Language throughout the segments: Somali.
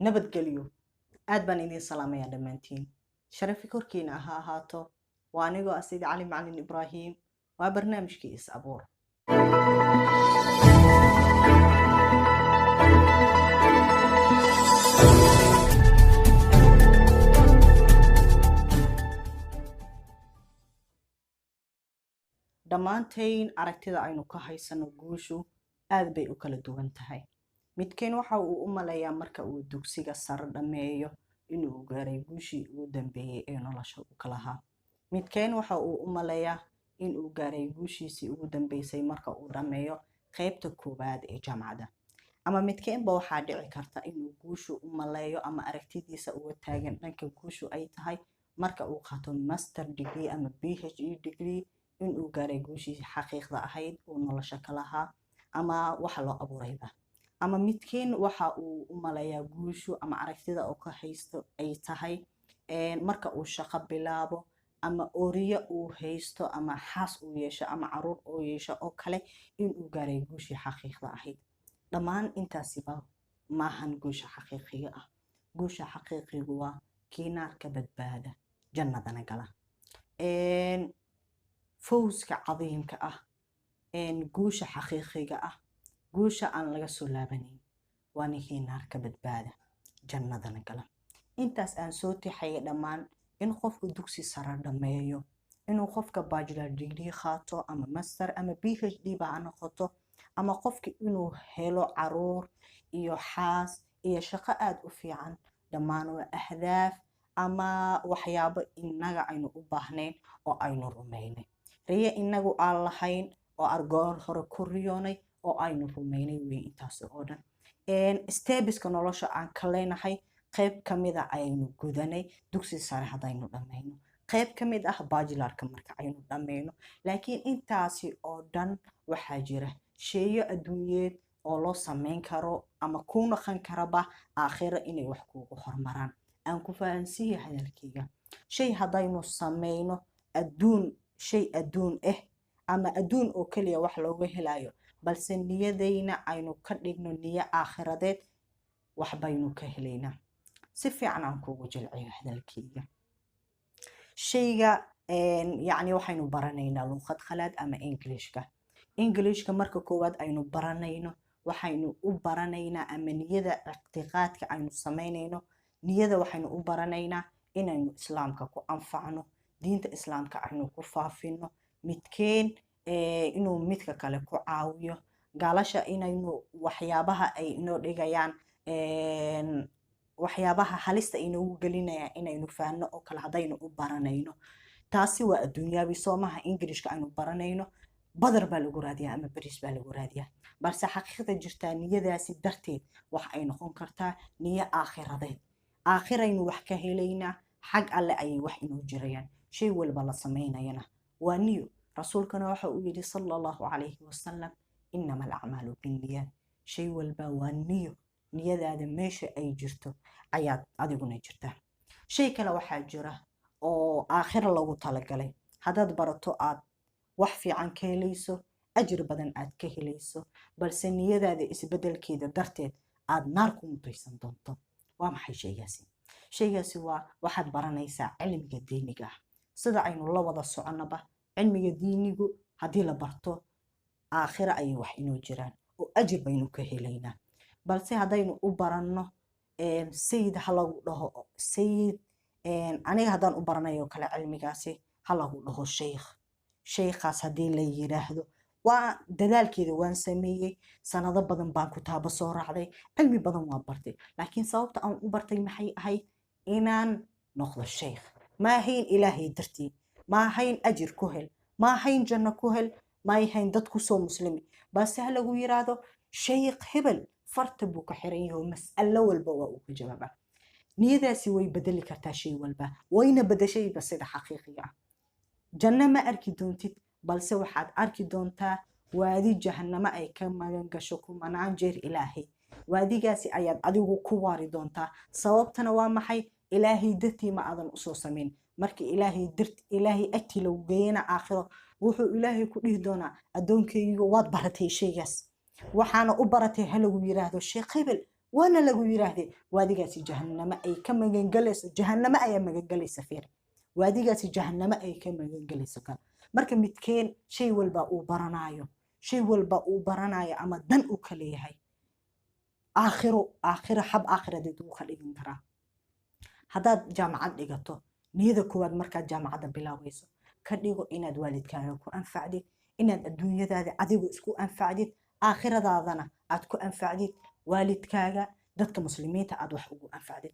Nabadgelyo. Aad baan idiin salaamayaa dhammaantiin. Sharafi korkiina ha ahaato. Waa anigoo ah Sayid Cali Macalin Ibraahim. Waa barnaamijkii Is Abuur. Dhammaantayn aragtida aynu ka haysano guushu aad bay u kala duwan tahay. Midkeen waxa uu u maleeyaa marka uu dugsiga sare dhammeeyo inuu gaaray guushii ugu dambeeyey ee nolosha uu ka lahaa. Midkeen waxa uu u maleeyaa inuu gaaray guushiisii ugu dambeysay marka uu dhammeeyo qaybta koowaad ee jaamacadda. Ama midkeenba waxaa dhici karta inuu guushu u maleeyo ama aragtidiisa uga taagan dhanka guushu ay tahay marka uu qaato master degree ama PhD degree inuu gaaray guushiisii xaqiiqda ahayd uu nolosha ka lahaa ama waxa loo abuurayba. Ama midkeen waxa uu u maleeyaa guushu ama aragtida uu ka haysto ay tahay marka uu shaqo bilaabo ama oriyo uu haysto ama xaas uu yeesho ama caruur uu yeesho oo kale inuu gaaray guushii xaqiiqda ahayd. Dhammaan intaasiba maahan guusha xaqiiqiga ah. Guusha xaqiiqigu waa kii naarka badbaada, jannadana gala. Fawska cadiimka ah, guusha xaqiiqiga ah, guusha aan laga soo laabanayn waa ninkii naarka badbaada, jannadana gala. Intaas aan soo tixayay dhammaan, in qofku dugsi sare dhammeeyo, inuu qofka bachelor degree qaato ama master ama PhD ba ha noqoto, ama qofka inuu helo caruur iyo xaas iyo shaqo aad u fiican, dhammaan waa ahdaaf ama waxyaabo innaga aynu u baahnayn oo aynu rumaynay, riyo inagu aan lahayn oo argoon hore ku riyoonay oo aynu rumaynay wey intaas oo dhan. Stebiska nolosha aan ka leenahay qayb ka mid a ayaynu gudanay dugsi sare haddaynu dhammayno, qayb ka mid ah bajilarka marka aynu dhammayno. Laakiin intaasi oo dhan waxaa jira sheeyo adduunyeed oo loo samayn karo ama kuu noqon karaba aakhiro inay wax kuugu hormaraan. Aan ku fahansiiya hadalkayga. Shay haddaynu samayno adduun, shay adduun ah ama adduun oo keliya wax looga helayo, balse niyadayna aynu ka dhigno niyo aakhiradeed, wax baynu ka helaynaa. Si fiican aan kuugu jilciyo hadalkayga. Shayga yacni waxaynu baranaynaa luqad qalaad ama Englishka. Englishka marka koowaad aynu baranayno, waxaynu u baranaynaa ama niyada ictiqaadka aynu samaynayno, niyada waxaynu u baranaynaa inaynu islaamka ku anfacno, diinta islaamka aynu ku faafino, midkeen inuu midka kale ku caawiyo, gaalasha inaynu waxyaabaha ay inoo dhigayaan, waxyaabaha halista inoogu gelinayaan inaynu fahanno oo kale haddaynu u baranayno. Taasi waa adduunyaabi soomaha. Ingilishka aynu baranayno badar baa lagu raadiyaa ama bariis baa lagu raadiyaa, balse xaqiiqda jirtaa niyadaasi darteed wax ay noqon kartaa niyo aakhiradeed. Aakhiraynu wax ka helaynaa, xag alle ayay wax inoo jirayaan. Shay walba la samaynayana waa niyo. Rasuulkana waxa uu yidhi sala allahu calayhi wasalam, innama alacmaalu binniyaat. Shay walba waa niyo. Niyadaada meesha ay jirto ayaad adiguna jirtaa. Shay kale waxaa jira oo aakhira lagu talagalay, haddaad barato aad wax fiican ka helayso, ajir badan aad ka helayso, balse niyadaada isbedelkeeda darteed aad naar ku mutaysan doonto. Waa maxay shaygaasi? Shaygaasi waa waxaad baranaysaa cilmiga diiniga ah. Sida aynu la wada soconaba, cilmiga diinigu haddii la barto aakhira ayay wax inoo jiraan oo ajir baynu ka helaynaa. Balse haddaynu u baranno sayid ha lagu dhaho sayid, aniga haddaan u baranayo kale cilmigaasi ha lagu dhaho sheykh, sheykhaas haddii la yiraahdo, waa dadaalkeeda waan sameeyey, sanado badan baan kutaabo soo raacday, cilmi badan waan bartay, laakiin sababta aan u bartay maxay ahayd? Inaan noqdo sheykh. Ma ahayn ilaahay dartii, ma ahayn ajir ku hel, ma ahayn janno ku hel, ma ahayn dad kusoo muslimi, balse ha lagu yiraahdo sheykh hebel farta buu ka xiran yahay oo mas'alo walba waa uu ka jawaabaa. Niyadaasi way bedeli kartaa shay walba, wayna bedeshayba sida xaqiiqiga ah. Janno ma arki doontid, balse waxaad arki doontaa waadi jahannamo ay ka magan gasho kumanaan jeer ilaahay. Waadigaasi ayaad adigu ku waari doontaa. Sababtana waa maxay? Ilaahay dartii ma aadan usoo samayn. Marka ilaahay dart ilaahay agtii lagu geeyana aakhiro, wuxuu ilaahay ku dhihi doonaa, addoonkaygiga waad baratay shaygaas, waxaana u baratay ha lagu yiraahdo sheekh hebel. Waana lagu yiraahdee waadigaasi jahannamo ay ka magangelayso, jahannamo ayaa magangelaysa. Fiir, waadigaasi jahannamo ay ka magangelayso kale. Marka midkeen shay walba uu baranayo, shay walba uu baranayo ama dan uu ka leeyahay aakhiro, aakhiro xab aakhiradeed wuu ka dhigan karaa. Haddaad jaamacad dhigato, niyada koowaad markaad jaamacadda bilaabayso ka dhigo inaad waalidkaaga ku anfacdid, inaad adduunyadaada adigu isku anfacdid, aakhiradaadana aad ku anfacdid, waalidkaaga, dadka muslimiinta aad wax ugu anfacdid.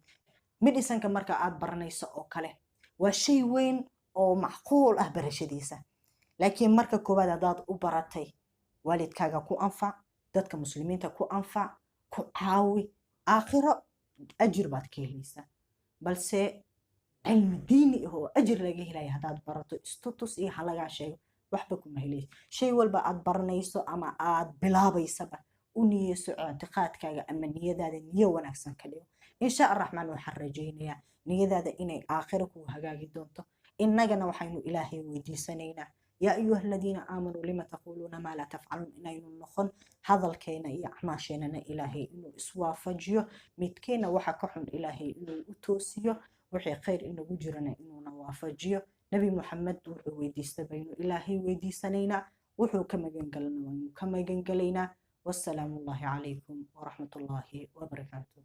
Medicine-ka marka aad baranayso oo kale waa shay weyn oo macquul ah barashadiisa, laakiin marka koowaad haddaad u baratay waalidkaaga ku anfac, dadka muslimiinta ku anfac, ku caawi, aakhiro ajir baad ka helaysaa. Balse cilmi diini ah oo ajir laga helaya haddaad barato istutus iyo halagaa sheego, waxba kuma helayso. Shay walba aad baranayso ama aad bilaabaysaba u niyeyso, ictiqaadkaaga ama niyadaada niyo wanaagsan ka dhigo. Insha Araxmaan waxaan rajaynayaa niyadaada inay aakhiro kuu hagaagi doonto. Innagana waxaynu Ilaahay weydiisanaynaa, yaa ayuha aladiina aamanuu lima taquuluuna maa laa tafcaluun, inaynu noqon hadalkeena iyo acmaasheenana Ilaahay inuu iswaafajiyo. Midkeena waxa ka xun Ilaahay inuu u toosiyo, wixii khayr inagu jirana inuuna waafajiyo. Nebi Muxamed wuxuu weydiistay baynu Ilaahay weydiisanaynaa, wuxuu ka magangalana waynu ka magangalaynaa. Wasalaamu Allahi calaykum waraxmat Ullaahi wabarakaatuh.